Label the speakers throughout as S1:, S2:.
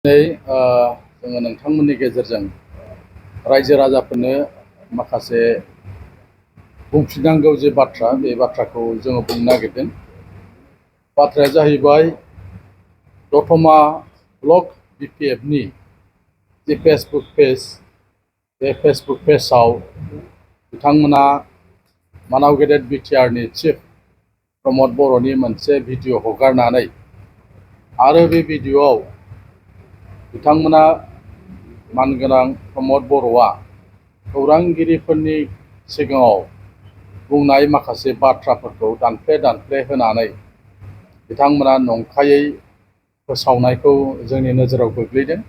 S1: दिनै जोङो नोंथांमोननि गेजेरजों रायजो राजाफोरनो माखासे बुंफिननांगौ जे बाथ्रा बे बाथ्राखौ जोङो बुंनो नागिरदों। बाथ्राया जाहैबाय दतमा ब्लक बिपिएफनि जे फेसबुक पेज, बे फेसबुक पेजआव बिथांमोना मानाव गेदेर बिटिआरनि चिफ प्रमद बर'नि मोनसे भिडिअ हगारनानै आरो बे भिडिअआव बिथांमोना मानगोनां प्रमद बर'आ खौरांगिरिफोरनि सिगाङाव बुंनाय माखासे बाथ्राफोरखौ दानफ्ले होनानै बिथांमोना नंखायै फोसावनायखौ जोंनि नोजोराव गोग्लैदों।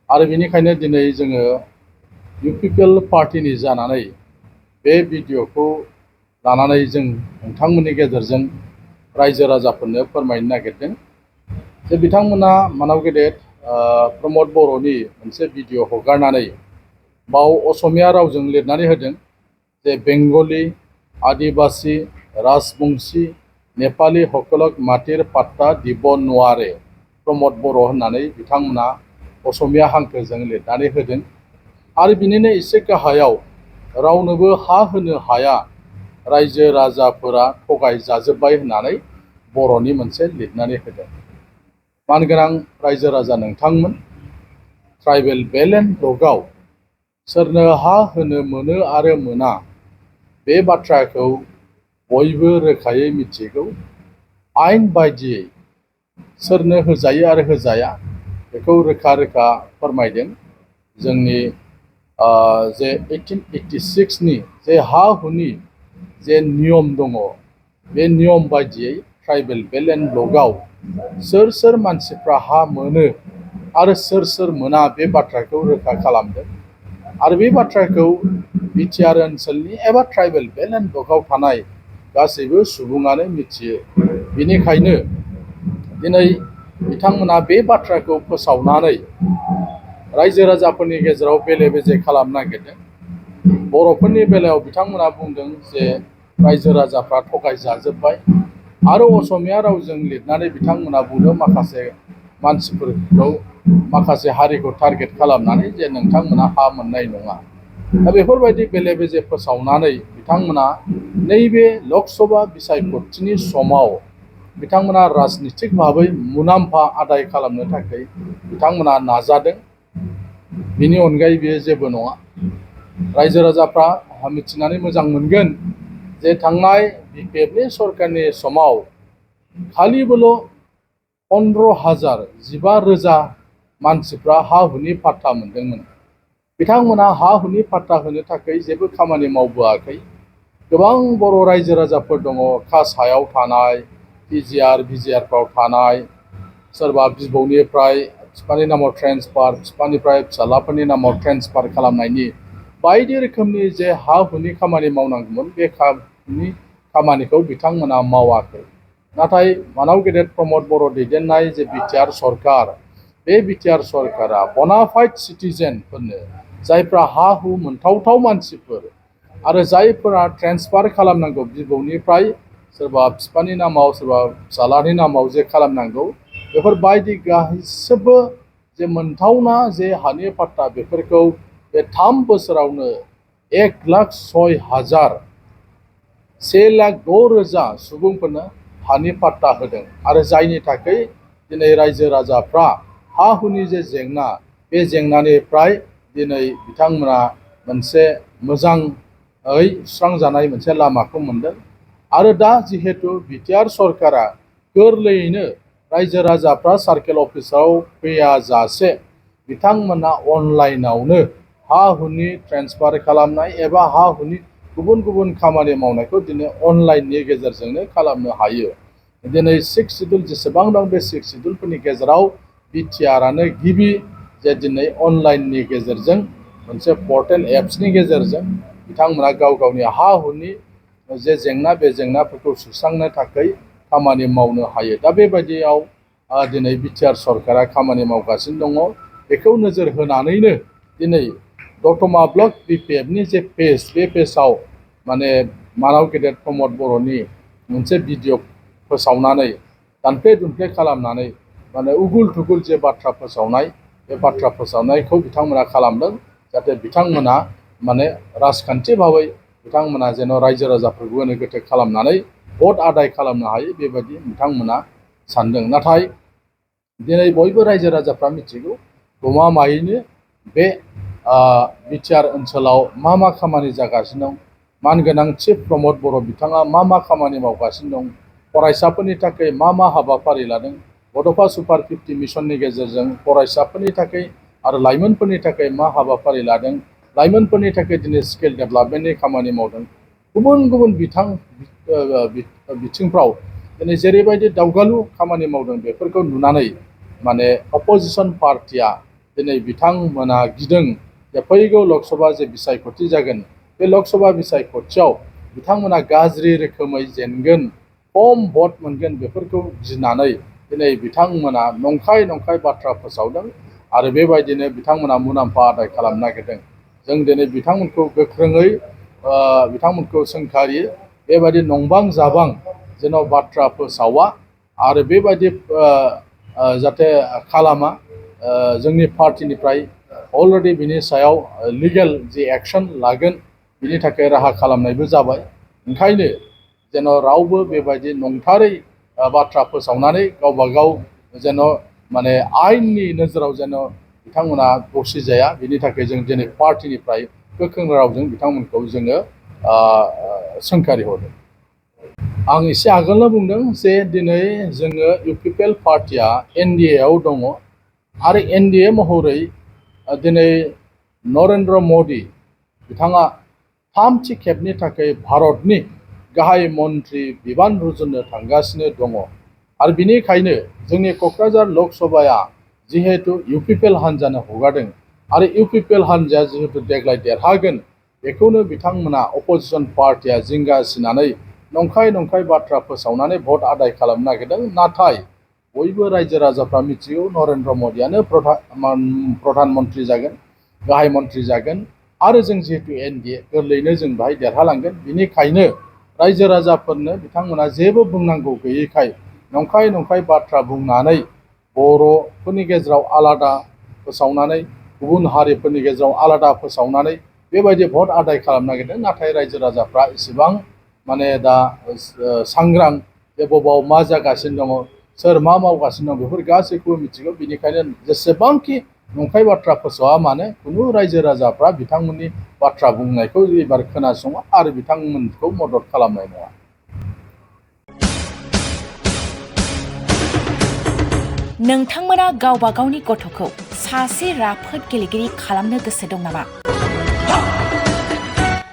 S1: आरो बेनिखायनो दिनै जोङो इउपिपिएल पार्टिनि जानानै बे भिडिअखौ लानानै जों नोंथांमोननि गेजेरजों रायजो राजाफोरनो फोरमायनो नागिरदों जे बिथांमोना मानाव गेदेर प्रमद बर'नि मोनसे भिडिअ हगारनानै बाव असमिया रावजों लिरनानै होदों जे बेंगली, आदिबासी, राजबंशी, नेपाली हकलक माटिर पाट्टा দিব নোৱাৰে प्रमद बर' होननानै बिथांमोना असमिया हांखोजों लिरनानै होदों। आरो बिनिनो एसे गाहायाव रावनोबो हा होनो हाया, रायजो राजाफोरा थगायजाजोब्बाय होननानै बर'नि मोनसे लिरनानै होदों। मानगोनां रायजो राजा नोंथांमोन, ट्राइबेल बेलेन्ड ब्लकआव सोरनो हा होनो मोनो आरो मोना बे बाथ्राखौ बयबो रोखायै मिथिगौ। आयेन बायदियै सोरनो होजायो आरो होजाया बेखौ रोखा रोखा फोरमायदों जोंनि जे 1886नि जे हा हुनि जे नियम दङ, बे नियम बायदियै ट्राइबेल बेलेन्ड ब्लकआव सोर सोर मानसिफ्रा हा मोनो आरो सोर मोना बे बाथ्राखौ रोखा खालामदों। आरो बे बाथ्राखौ बिटिआर ओनसोलनि एबा ट्राइबेल बेलेन्ड ब्लकआव थानाय गासैबो सुबुङानो मिथियो। बेनिखायनो दिनै बिथांमोना बे बाथ्राखौ फोसावनानै रायजो राजाफोरनि गेजेराव बेले बेजे खालामनो नागिरदों। बर'फोरनि बेलायाव बिथांमोना बुंदों जे रायजो राजाफ्रा थगायजाजोब्बाय आरो असमिया रावजों लिरनानै बिथांमोना बुंदों माखासे मानसिफोरखौ, माखासे हारिखौ टारगेट खालामनानै जे नोंथांमोना हा मोननाय नङा। दा बेफोरबायदि बेले बेजे फोसावनानै बिथांमोना नैबे लकसभा बिसायख'थिनि समाव बिथांमोना राजनितिक भाबै मुलाम्फा आदाय खालामनो थाखाय बिथांमोना नाजादों। बिनि अनगायै बेयो जेबो नङा। रायजो राजाफ्रा मिथिनानै मोजां मोनगोन जे थांनाय बिपिएफनि सरकारनि समाव खालिबोल' 15,000 15,000 मानसिफ्रा हा हुनि पाट्टा मोनदोंमोन। बिथांमोना हा हुनि पाट्टा होनो थाखाय जेबो खामानि मावबोआखै। गोबां बर' रायजो राजाफोर दङ कास्ट हायाव थानाय, पिजिआर बिजिआरफ्राव थानाय, सोरबा बिबौनिफ्राय बिफानि नामाव ट्रेन्सफार, बिफानिफ्राय फिसाज्लाफोरनि नामाव ट्रेन्सफार खालामनायनि बायदि रोखोमनि जे हा हुनि खामानि मावनांगौमोन, बे खामानिखौ बिथांमोना मावाखै। नाथाय मानाव गेदेर प्रमद बर' दैदेननाय जे बिटिआर सरकार, बे बिटिआर सरकारा बनाफाइड सिटिजेनफोरनो, जायफ्रा हा हु मोनथावथाव मानसिफोर आरो जायफोरा ट्रेन्सफार खालामनांगौ बिबौनिफ्राय सोरबा बिफानि नामाव सोरबा फिसाज्लानि नामाव जे खालामनांगौ, बेफोर बायदि गासिबो जे मोनथावना जे हानि पाट्टा बेफोरखौ बे 3 बोसोरावनो 1,06,000 1,06,000 सुबुंफोरनो हानि पाट्टा होदों। आरो जायनि थाखाय दिनै रायजो राजाफ्रा हा हुनि जे जेंना, बे जेंनानिफ्राय दिनै बिथांमोना मोनसे मोजाङै सुस्रांजानाय मोनसे लामाखौ मोनदों। आरो दा जिहेतु बिटिआर सरकारा गोरलैयैनो रायजो राजाफ्रा सार्केल अफिसाव फैयाजासे बिथांमोना अनलाइनावनो हा हुनि ट्रेन्सफार खालामनाय एबा हा हुनि गुबुन गुबुन खामानि मावनायखौ दिनै अनलाइननि गेजेरजोंनो खालामनो हायो। दिनै 6 सिडुल जेसेबां दं, बे 6 सिडुलफोरनि गेजेराव बिटिआरानो गिबि जे दिनै अनलाइननि गेजेरजों मोनसे पर्टेल एप्सनि गेजेरजों बिथांमोना गाव गावनि हा हुनि जे जेंना, बे जेंनाफोरखौ सुस्रांनो थाखाय खामानि मावनो हायो। दा बेबायदियाव दिनै बिटिआर सरकारा खामानि मावगासिनो दङ। बेखौ नोजोर होनानैनो दिनै दतमा ब्लक बिपिएफनि जे पेज, बे पेजआव माने मानाव गेदेर प्रमद बर'नि मोनसे भिडिअ फोसावनानै दानफ्ले खालामनानै माने उगुल थुगुल जे बाथ्रा फोसावनाय बे बाथ्रा फोसावनायखौ बिथांमोना खालामदों जाहाथे बिथांमोना माने राजखान्थि भाबै बिथांमोना जेन' रायजो राजाफोरखौ गोनो गोथो खालामनानै भट आदाय खालामनो हायो बेबायदि बिथांमोना सानदों। नाथाय दिनै बयबो रायजो राजाफ्रा मिथिगौ गमामायैनो बे बिटिआर ओनसोलाव मा खामानि जागासिनो दं, मानगोनां चिफ प्रमद बर' बिथाङा मा खामानि मावगासिनो दं, फरायसाफोरनि थाखाय मा हाबाफारि लादों, बड'फा सुपार 50 मिशननि गेजेरजों फरायसाफोरनि थाखाय आरो लाइमोनफोरनि थाखाय मा हाबाफारि लादों, लाइमोनफोरनि थाखाय दिनै स्किल डेभेलपमेन्टनि खामानि मावदों, गुबुन गुबुन बिथिंफ्राव दिनै जेरैबायदि दावगालु खामानि मावदों बेफोरखौ नुनानै माने अपोजिसन पार्टिया दिनै बिथांमोना गिदों जे फैगौ लकसभा जे बिसायख'थि जागोन बे लकसभा बिसायख'थियाव बिथांमोना गाज्रि रोखोमै जेनगोन, खम भट मोनगोन बेफोरखौ गिनानै दिनै बिथांमोना नंखाय बाथ्रा फोसावदों आरो बेबायदिनो बिथांमोना मुलाम्फा आदाय खालामनो नागिरदों। जों दिनै बिथांमोनखौ गोख्रोङै बिथांमोनखौ सोंखारियो बेबायदि नंबां जाबां जेन' बाथ्रा फोसावा आरो बेबायदि जाहाथे खालामा। जोंनि पार्टिनिफ्राय अलरेडि बिनि सायाव लिगेल जि एक्सन लागोन बिनि थाखाय राहा खालामनायबो जाबाय। ओंखायनो जेन' रावबो बेबायदि नंथारै बाथ्रा फोसावनानै गावबा गाव जेन' माने आयेननि नोजोराव जेन' बिथांमोना दसि जाया बिनि थाखाय जों दिनै पार्टिनिफ्राय गोख्रों रावजों बिथांमोनखौ जोङो सोंखारि हरदों। आं एसे आगोलनो बुंदों जे दिनै जोङो इउपिपिएल पार्टिया एनडिएआव दङ आरो एनडिए महरै दिनै नरेन्द्र मदि बिथाङा थामथि खेबनि थाखाय भारतनि गाहाय मन्त्रि बिबान रुजुननो थांगासिनो दङ आरो बिनिखायनो जोंनि क'क्राझार लकसभाया जिहेतु इउपिपिएल हान्जानो हगारदों आरो इउपिपिएल हान्जाया जिहेतु देग्लाय देरहागोन बेखौनो बिथांमोना अपोजिसन पार्टिया जिंगासिनानै नंखाय बाथ्रा फोसावनानै भट आदाय खालामनो नागिरदों। नाथाय बयबो रायजो राजाफ्रा मिथिगौ नरेन्द्र मदियानो प्रधान मन्त्रि जागोन, गाहाय मन्त्रि जागोन आरो जों जिहेतु एनडिए गोरलैयैनो जों बाहाय देरहालांगोन। बिनिखायनो रायजो राजाफोरनो बिथांमोना जेबो बुंनांगौ गैयैखाय नंखाय बाथ्रा बुंनानै बर'फोरनि गेजेराव आलादा फोसावनानै गुबुन हारिफोरनि गेजेराव आलादा फोसावनानै बेबायदि भट आदाय खालामनो नागिरदों। नाथाय रायजो राजाफ्रा इसेबां माने दा सांग्रां जे बबाव मा जागासिनो दङ, सोर मा मावगासिनो दं बेफोर गासैखौबो मिथिगौ। बिनिखायनो जेसेबांखि नंखाय बाथ्रा फोसावा मानो खुनु रायजो राजाफ्रा बिथांमोननि बाथ्रा बुंनायखौ एबार खोनासङा आरो बिथांमोनखौ मदद खालामनाय नङा।
S2: नोंथांमोना गावबा गावनि गथ'खौ सासे राफोद गेलेगिरि खालामनो गोसो दं नामा?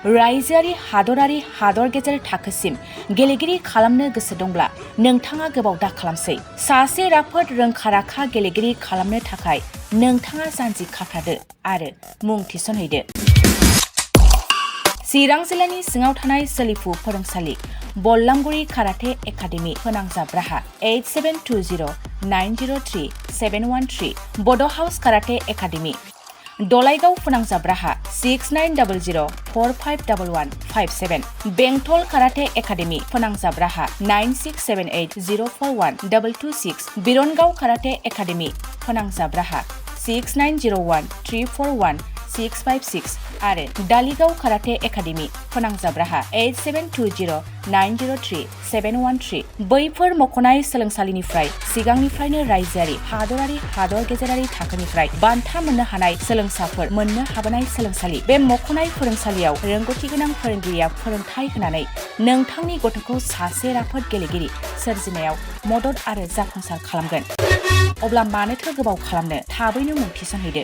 S2: रायजोआरि हादरारि हादर गेजेर थाखोसिम गेलेगिरि खालामनो गोसो दंब्ला नोंथाङा गोबाव दा खालामसै। सासे राफोद रोंखा राखा गेलेगिरि खालामनो थाखाय नोंथाङा जानजि खाफ्रादो आरो मुं थिसनहैदो। चिरां जिल्लानि सिङाव थानाय सोलिफु फोरोंसालि बल्लामगुरि काराटे एकाडेमि फोनांजाब राहा 8720903713 बड' हाउस काराटे एकाडेमि दलाइगाव फोनांजाब राहा 6900451157 बेंटल काराटे एकाडेमि फोनांजाब राहा 9678041226 बिरनगाव काराटे एकाडेमि फोनांजाब राहा 6901341656 आरो डालिगाव काराटे एकाडेमि फोनांजाब राहा 8720903713 बैफोर मख'नाय सोलोंसालिनिफ्राय सिगांनिफ्रायनो रायजोआरि हादरारि हादर गेजेरारि थाखोनिफ्राय बान्था मोननो हानाय सोलोंसाफोर मोननो हाबोनाय सोलोंसालि। बे मख'नाय फोरोंसालियाव रोंगौथि गोनां फोरोंगिरिया फोरोंथाय होनानै नोंथांनि गथ'खौ सासे राफोद गेलेगिरि सोरजिनायाव मदद आरो जाफुंसार खालामगोन। अब्ला मानोथो गोबाव खालामनो, थाबैनो मुं थिसनहैदो।